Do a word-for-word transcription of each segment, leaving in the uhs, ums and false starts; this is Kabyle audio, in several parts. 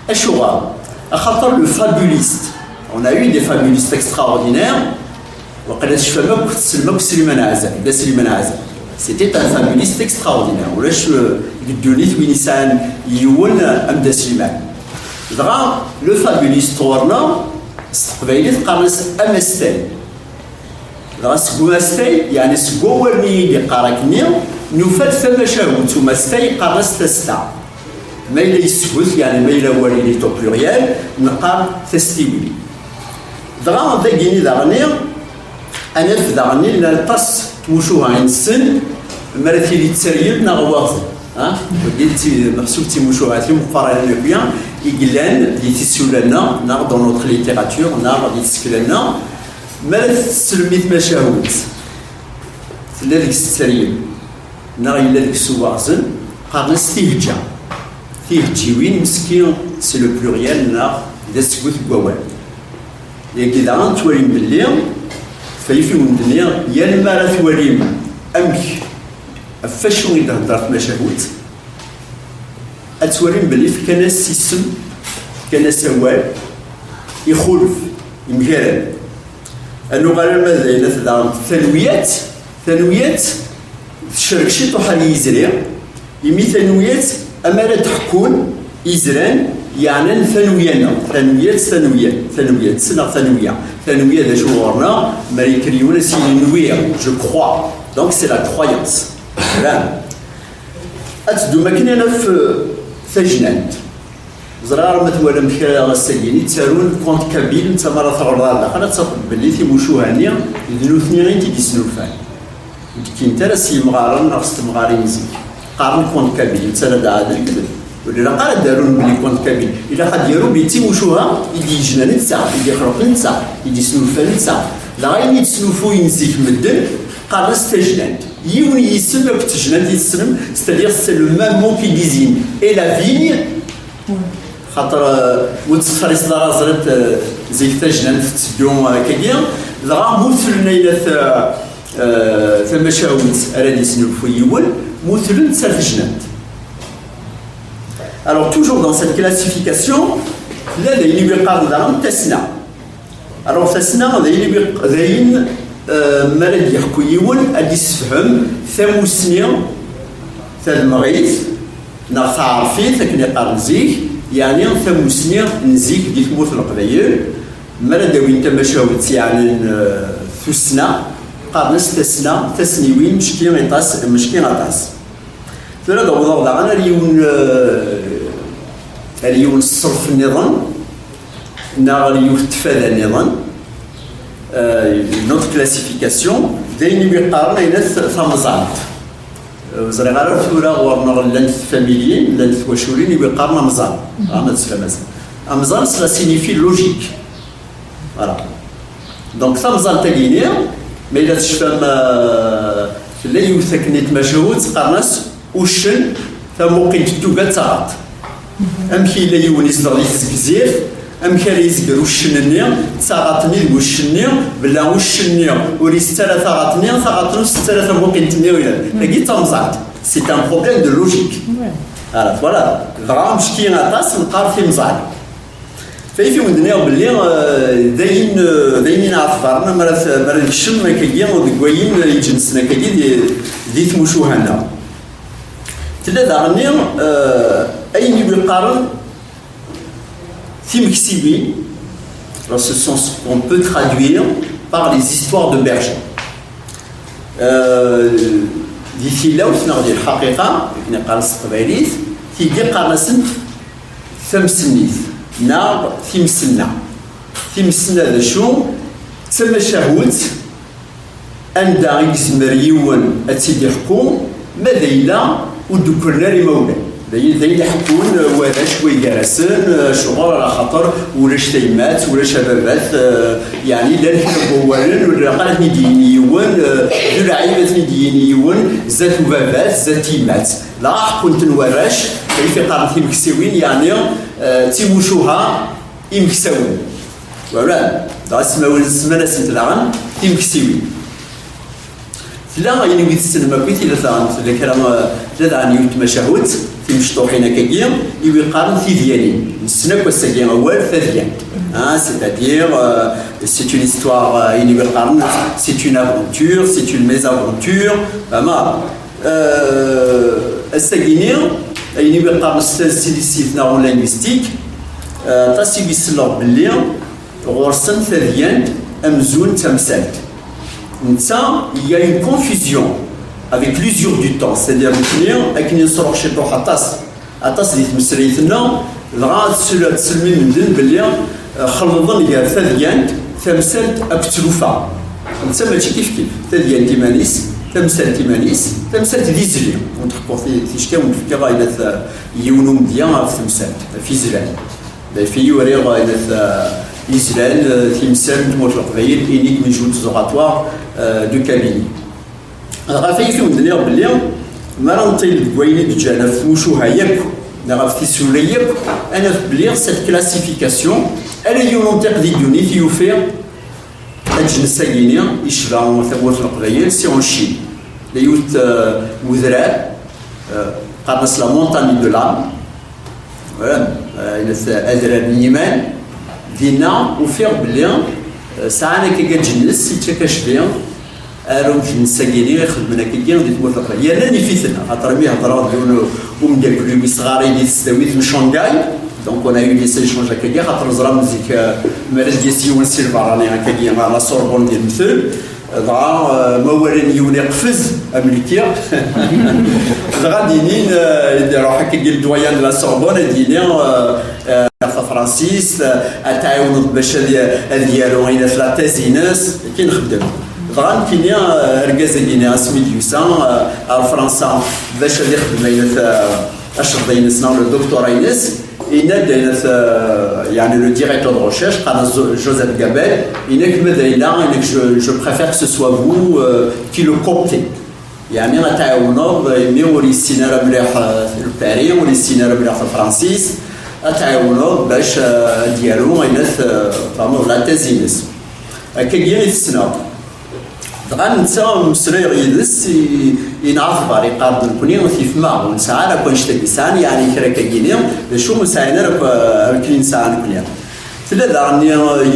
Acuɣer? Axaṭer le fabuliste, on a eu des fabulistes extraordinaires, waqila tecfam akk, tessnem akk Sliman Ɛazab, Dda Sliman Ɛazab. C'était un fabuliste extraordinaire. Ulac, euh, deg ddunit win yesɛan yiwen am Dda Sliman. Dɣa, le fabuliste ɣur-neɣ, s teqbaylit qqaren-as amastay. Dɣa seg umastay, yeɛni seg wawalen i yi-d-iqqar akkenni, nufa-d tamacahut umastay qqaren-as tasta. Ma yella yessegut, yeɛni ma yella awal il est au pluriel, neqqar tastiwin. Dɣa dagini daɣenni, ad naf daɣenni llan aṭas n tmucuha i nessen, mi ara tili tteryel neɣ waɣzen. Ha? Wagi d ti-, meḥsub d timucuha timeqqranin akk-ya i yellan di tisula-nneɣ, neɣ dans notre littérature, neɣ di tsekla-nneɣ. Mi ara teslem i tmacahut, tella deg-s tteryel, neɣ yella deg-s uwaɣzen, qqaren-as tihǧa. Tihǧiwin, meski c'est le pluriel, neɣ d asgut n wawal. Yagi daɣen twalim belli, fayif i wen-d-nniɣ, yal mi ara twalim amek, ɣef wacu i d-thedder tmacahut, ad twalim belli fkan-as isem, fkan-as awal, ixulef, yemgarad. Ad nuɣal arma d ayen at daɣen tanwiyat, tanwiyat tcerreg ciṭuḥ ar yizri, imi tanwiyat, amar ad d-ḥekkun izran, yeɛnan tanwiya-nneɣ, tanwiyat, tanwiyat, tanwiyat, neɣ tanwiya. Tanwiya d acu ɣur-neɣ? Ma yekker yiwen ad s-yini nwiɣ, je crois. Donc c'est la croyance. Voilà. Ad teddum akken ad naf, euh, tajnant. Ẓriɣ ara ma twalam kra ass-agi-nni ttarun conte kabyle, netta mi ara teɣreḍ ar daxel ad tafeḍ belli timucuha-nni d nutni i t-id-isnulfan. Ur d-kkint ara s yimɣaren neɣ s temɣarin n zik. Qqaren conte kabyle, netta la d-ɛad lekdeb. Ur ilaq ara ad d-arun belli conte kabyle. Ilaq ad d-yaru belli d timucuha i d-yejnan netta, i d-ixleq netta, i d-isnulfa netta. Dɣa ayen i d-snulfuyen zik medden, qqaren-as tajnant. Yiwen yisem akked tejnant i tessnem, c'est-à-dire c'est le même mot qui désigne et la vigne, xaṭer, euh, ur tettxelliṣeḍ ara ẓriḍ, euh, zik tajnant tetteddu, euh, akkagi, dɣa mutlen ayla t-, euh, tamacahut ara d-yesnulfu yiwen, mutlen-tt ar tejnant. Alors, toujours dans cette classification, tella d ayen i wi qqaren daɣen tasna. Alors, tasna d ayen i wi-, d ayen, euh, mi ara d-yeḥku yiwen, ad d-issefhem tamusni tademɣit neɣ taɛerfit, akken i qqaren zik, yeɛni tamusni n zik di tmurt n Leqbayel. Mi ara d-awin tamacahut yeɛnan, euh, tussna, qqaren-as tasna, tasniwin, mecki iṭas, mecki aṭas. Tura ad awḍeɣ daɣen ar yiwen, euh, ar yiwen ṣṣerf nniḍen, neɣ ar yiwet tfada nniḍen, euh, une autre classification, d ayen i wi qqaren ayla t-, tamẓalt. Ur ẓriɣ ara tura ɣur-neɣ llant tfamilyin, llant twaculin i wi qqaren amẓal. Ah, ma teslam-as. Amẓal, cela signifie logique. Voilà. Donc, tamẓalt-agi-nni, ma yella tecfam, euh, tella yiwet akken i tmacahut, qqaren-as uccen, tamuqint n tuga d taɣaṭ. Amek yella yiwen izdeɣ di tgzirt, amek ara yezger uccen-nni, d taɣaṭ-nni deg uccen-nni, bella uccen-nni ur isett ara taɣaṭ-nni, taɣaṭ-nni ur tsett ara tamuqint-nni, ila. Tagi d tamẓalt. C'est un problème de logique. Ouais. Voilà, voilà. Dɣa mecki aṭas neqqar timẓal. Fayt i wen-d-nniɣ belli, euh, d ayen, euh, d ayen i nɛetbaren mi ara t-, mi ara nekcem akkagi deg wayen iǧensen akkagi di, di tmucuha-nneɣ. Tella daɣenni, euh, ayen i wi qqaren timeksiwin, Dans ce sens qu'on peut traduire par les histoires de bergers. Euh, di tilawt neɣ di lḥaqiqa, akken iqqar s teqbaylit, tigi qqaren-asent tamsennit neɣ timsenna. Timsenna d acu? D tamacahut anda i yezmer yiwen ad tt-id-iḥku ma d ayla ur d-kkren ara imawlan. D ayen, d ayen iḥekkun warrac way gar-asen, ccɣel, ala xaṭer ulac tayemmat, ulac ababat, eh, yeɛni llan kra n wawalen ur ilaq ara ad ten-id-yini yiwen, eh, d lɛib ad ten-id-yini yiwen, zdat ubabat, zdat tyemmat. Dɣa ḥekkun-ten warrac, ay t-iqqaren timeksayin, yeɛni, eh, d timucuha imeksawen. Wala, dɣa smawen-, semman-asent daɣen timeksayin. Tella ayen i tessnem akk, tella daɣen, tella kra, tella daɣen yiwet tmacahut, timecṭuḥin akkagi, i wi qqaren tidyanin. Nessen akk ass-agi awal tadyant. Ah, c'est-à-dire, euh, c'est une histoire, euh, ayen i wi qqaren, c'est une aventure, c'est une mésaventure. Fahmeḍ? Euh, ass-agi-ni, ayen i wi qqaren s tansilistit neɣ en linguistique, euh, aṭas i wi selleɣ belli ɣur-sen tadyant amzun d tamsalt. Netta, il y a une confusion avec l'usure du temps, c'est-à-dire nekkni akken i nesruḥ ciṭuḥ aṭas, aṭas di tmeslayt-nneɣ, dɣa ad tsel-, ad tsellem i medden belli, eh, xelḍen gar tadyant, tamsalt akked tlufa. Netta mačči kifkif, tadyant iman-is, tamsalt iman-is, tamsalt d izli. Ur d-ḥekkuɣ ti-, ticki, ur d-fkiɣ ayen at, eh, yiwen umedya ɣef temsalt, ɣef izlan. Dayfi uriɣ ayen at, eh, izlan, eh, timsal n tmurt n Leqbayel, énigmes et jeux oratoires, eh, de Kabylie. Ɣef ayt-i wen-d-nniɣ belli mi ara nṭil deg wayen i d-ǧǧan ɣef tmucuha yakk neɣ ɣef tisura yakk, ad naf belli cette classification, ala yiwen unṭiq di ddunit i yufiɣ aǧennes-agi-ni icba tamurt n Leqbayel, c'est en Chine. La yiwet, eh, wedrar, eh, qqaren-as la montagne de l'âme. Voilà, euh, adrar n yiman. Dinna ufiɣ belli, euh, sɛan akka aǧennes, yettak acbi ar uǧennes-agi-ni ixedmen akkagi di tmurt n Leqbayel. Yerna nif-iten, axaṭer mi hedreɣ d yiwen umeddakel-iw isɣar-iyi di tesdawit n Shanghai, donc on a eu des échanges akkagi, axaṭer neẓra zik, euh, mi ara d-yas yiwen si lberrani akkagi ɣer la Sorbonne di lemtel, dɣa, euh, ma walan yiwen iqfez, am nekki. Dɣa d-inin, euh, i d-iruḥ akkagi le doyen de la Sorbonne, ad d-yini, euh, euh, tafransist, euh, ad tɛiwneḍ bac ad y-, ad yaru ayen at la thèse-ines, akken nxeddem. Dɣa nekkini, euh, argaz-agi-ni asmi d-yusa, euh, ar Fransa bac ad ixdem ayen at, euh, aceddi-ines neɣ le doctorat-ines, yenna-d ayen at, euh, yeɛni le directeur de recherche, qqaren-as Jo-, Joseph Gabel, yenna-k ma d ayla, yenna-k je, je préfère que ce soit vous, euh, qui le cooptez. Yeɛni ad tɛiwneḍ imi ur yessin ara mliḥ, eh, le pari, ur yessin ara mliḥ tafransist, ad tɛiwneḍ bac, eh, ad d-yaru ayen at, eh, tfehmeḍ, la thèse-ines. Akkagi i t-ssneɣ. Dɣa netta mmeslayeɣ yid-s, i, yenɛetber, iqqar-d nekkni tifma ur nesɛi ara akk annect-agi sɛan, yeɛni kra akkagi-ni, d acu ur sɛin ara akk, eh, akken i nesɛa nekkni. Tella daɣen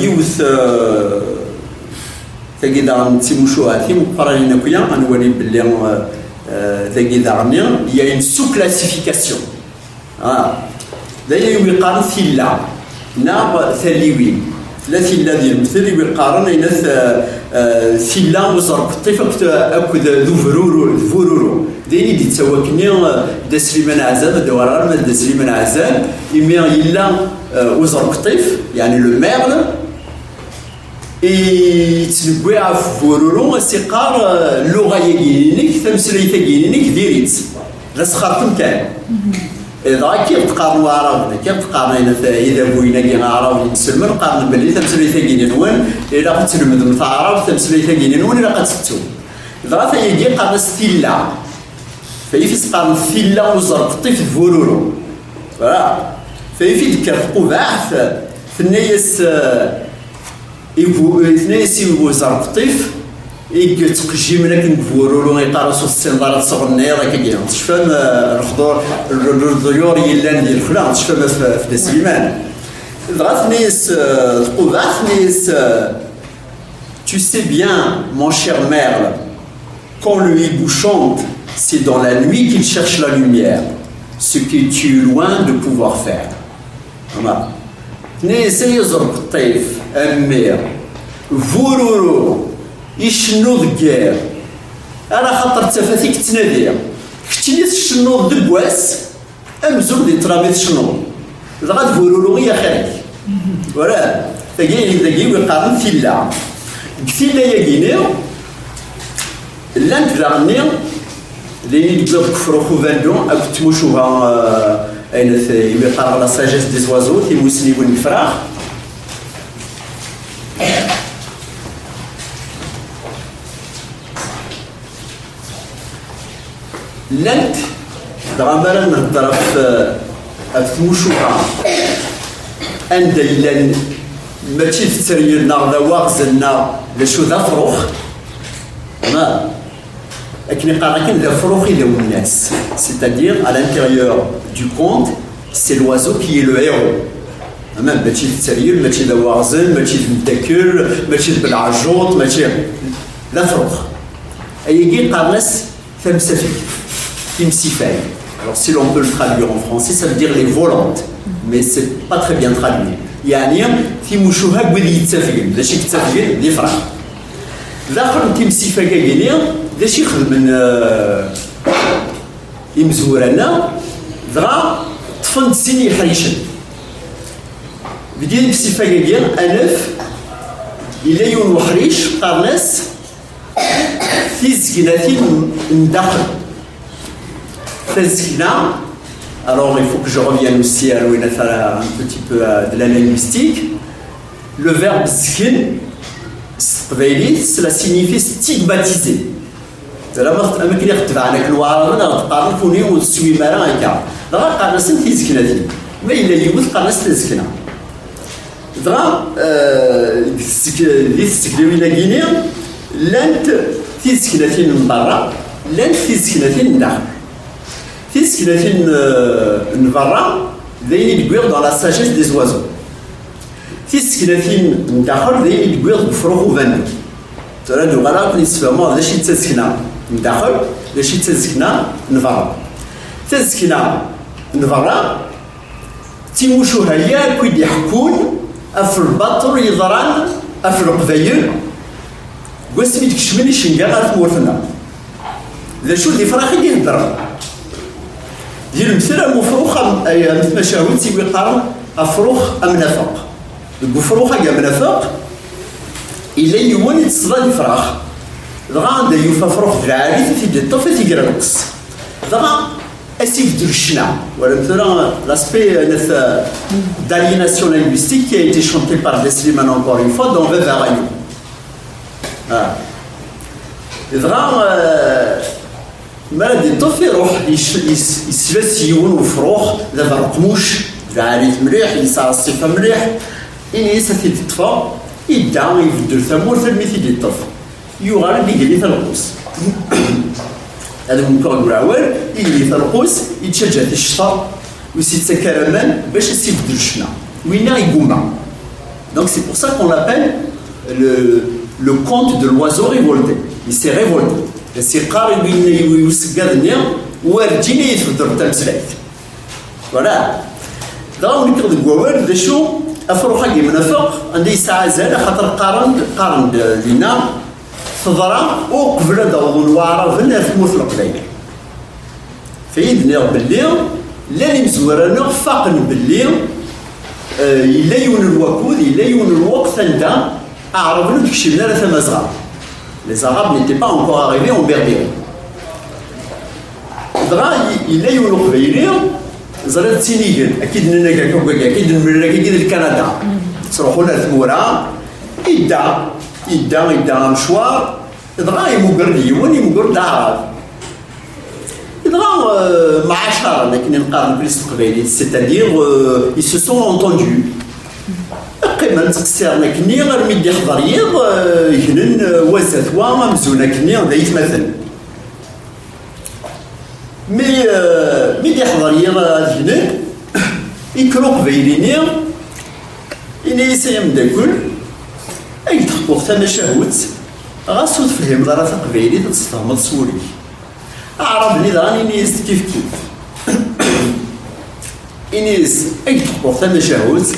yiwet, eh, Tagi daɣen d timucuha timeqqranin akya, ad nwali belli, euh, euh, tagi daɣen, il y a une sous-classification. Ah. D ayen i wi qqaren tilla, neɣ taliwin. Tella tilla di lemtel i wi qqaren ayen at, euh, euh, tilla uzerbeṭṭif akked, akked d ubruru, d bururu. D ayen i d-yettawi akkenni, euh, Dda Sliman Ɛzam, ad d-uɣaleɣ arma d Dda Sliman Ɛzam, imi yella, euh, uzerbeṭṭif, yeɛni le merle, yettneggiɛ ɣef bururu, as-iqqar, eh, lluɣa-yagi-inek, tameslayt-agi-inek, diri-tt. D asxertem kan. Eh, dɣa akka i ɣ-d-qqaren waɛraben, akka i ɣ-d-qqaren ayen at, idabuyen-agi aɛraben imselmen, qqaren belli tameslayt-agi-nwen, ilaq ad tlemdem taɛrabt, tameslayt-agi-nwen, ilaq ad tettum. Dɣa tayagi qqaren-as tilla. Tayfi s-qqaren tilla uzerbeṭṭif d bururu. Voilà. Tayfi d-tekker tqubaɛt, tenna-yas, eh, i bu-, eh, tenna-yas i uzerbeṭṭif, i yettqejjimen akken deg bururu, iqqar-as ur tessineḍ ara ad tesɣenniḍ, akkagi. Tecfam, eh, lexdur, l-, l-, leḍyur yellan di lexla, tecfam ɣef, ɣef Dda Sliman. Dɣa tenna-yas, eh, tqubaɛt, tenna-yas, eh, Tu sais bien, mon cher merle, quand le hibou chante, c'est dans la nuit qu'il cherche la lumière, ce que tu es loin de pouvoir faire. Voilà. Tenna-yas ay uzerbeṭṭif, A mmi, bururu, icennu deg yiḍ, ala xaṭer d tafat i yettnadi. Keččini tcennuḍ deg wass, amzun di ṭṭlam i tcennuḍ. Dɣa d bururu i axir-ik. Wala, tagi, tagi i qqaren tilla. Deg tilla-yagi-ni, llant daɣenni, d ayen i d-wwiɣ deg ufrux ubandu akked tmucuha, eh, ayen at-, imi qqareɣ la sagesse des oiseaux, timussniwin n yefrax. Llant, dɣa mi ara nhedder ɣef, ɣef tmucuha, anda yellan mačči d tteryel neɣ d awaɣzen neɣ d acu d afrux, ma akken iqqar akken d afrux i d awennas, c'est-à-dire à l'intérieur du conte, c'est l'oiseau qui est le héros. Ama mačči d tteryel, mačči d awaɣzen, mačči d meddakel, mačči d belɛejjuṭ, mačči d afrux. Ayagi qqaren-as tamsafagt, timsifag. Alors si l'on peut le traduire en français, ça veut dire les volantes, mais c'est pas très bien traduit. Yeɛni timucuha n wid yettafgen, d acu i yettafgen? D ifrax. Daxel n timsifag-agi-ni, d acu i xedmen, euh, imezwura-nneɣ? Dɣa ṭṭfen-d sin yeḥricen. Deg yimsifag-agi, anef, yella yiwen weḥric, qqaren-as tizegnatin n daxel. Tazegna, alors il faut que je revienne aussi à Louis Nathara un petit peu à de la linguistique. Le verbe zgen, s teqbaylit, cela signifie stigmatiser. Tura ma, am akken i ɣ-tebɛen akken waɛraben, ad ɣ-d-qqaren kuni ur teswim ara akka. Dɣa qqaren-asen tizegnatin. Ma yella yiwet qqaren-as tazegna. Dɣa, eh, deg tseg-, di tseglawin-agi-ni, llant tizegnatin n berra, llant tizegnatin n daxel. Tizegnatin, eh, n berra, d ayen i d-wwiɣ dans la sagesse des oiseaux. Tizegnatin n daxel d ayen i d-wwiɣ deg ufrux ubandu. Tura ad uɣaleɣ ad ken-id-sfehmeɣ d acu i d tazegna n daxel, d acu i d tazegna n berra. Tazegna n berra d timucuha yakk i d-iḥekkun ɣef lbaṭel yeḍran ɣef Leqbayel deg wasmi d-kecmen icenga ar tmurt-nneɣ. D acu d ifrax i d-iheddren? Di lemtel am ufrux am, ay, am tmacahut i wi qqaren afrux amnafeq. Deg ufrux-agi amnafeq, yella yiwen i d-tesḍa d ifrax. Dɣa anda yufa afrux d lɛali, ad t-id-iṭṭef, ad t-iger lqes. Dɣa ad s-ibdel ccna. Walam tura l'aspect, euh, net, euh, d'aliénation linguistique qui a été chanté par Slimane encore une fois dans Baba Rayou. Ah. Dɣa, euh, mi ara d-iṭṭef, iruḥ, yec-, yes-, yesla s yiwen ufrux, d aberqmuc, d lɛali-t mliḥ, yesɛa ṣṣifa mliḥ, ini-as ad t-id-ṭṭfeɣ, idda, ibeddel tamurt almi t-id-iṭṭef. Yuɣal ad iger-it lqus. Ad wen-kkeɣ deg uɛwal, iger-it lqus, yettaǧǧa-t ccfer, ur s-yettak ara aman bac ad s-ibeddel ccna. Winna igumma. Donc c'est pour ça qu'on l'appelle le, le conte de l'oiseau révolté. Il s'est révolté. As-iqqar i win, i useggad-nni, werǧin i yi-tbeddreḍ tameslayt. Voilà. Dɣa wen-kkeɣ deg wawal, d acu, afrux-agi mnafeq, anda yesɛa azal, axaṭer qqaren-d, qqaren-d dinna, teḍra uqbel ad awḍen waɛraben ar tmurt n Leqbayel. Fayid nniɣ belli llan imezwura-nneɣ faqen belli, eh, yella yiwen n wakud, yella yiwen n lweqt anda aɛraben ur d-kcimen ara tamazɣa. Les Arabes n'étaient pas encore arrivés en Berbérie. Dɣa y-, yella yiwen uqbayli, ẓriɣ ttinigen, akka i d-nenna akka, akka i d-nemlal akka i d Lkanada. Ttruḥun ar tmura, idda, idda, idda amecwar, dɣa imuger-d yiwen, imuger-d aɛrab. Dɣa, euh, mɛacaren, akken i neqqar nekkni s teqbaylit, c'est-à-dire, euh, ils se sont entendus. Qqimen ttqeṣṣiren akkenni armi d-iḥḍer yiḍ, euh, gnen, euh, wa zdat wa, amzun akkenni d aytmaten. Mi, euh, mi d-iḥḍer yiḍ ad gnen, ikker uqbayli-nni, ini-as ay ameddakel, ay d-ḥkuɣ tamacahut, ɣas ur tefhimeḍ ara taqbaylit, ad tfehmeḍ s wul-ik. Aɛrab-nni daɣen ini-as-d kifkif. Ini-as, ay d-ḥkuɣ tamacahut,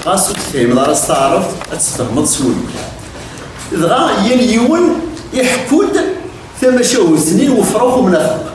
Ɣas ur tefhimeḍ ara s taɛrabt, ad tfehmeḍ s wul. Dɣa yal yiwen iḥekku-d tamacahut-nni n wefrux umnafeq.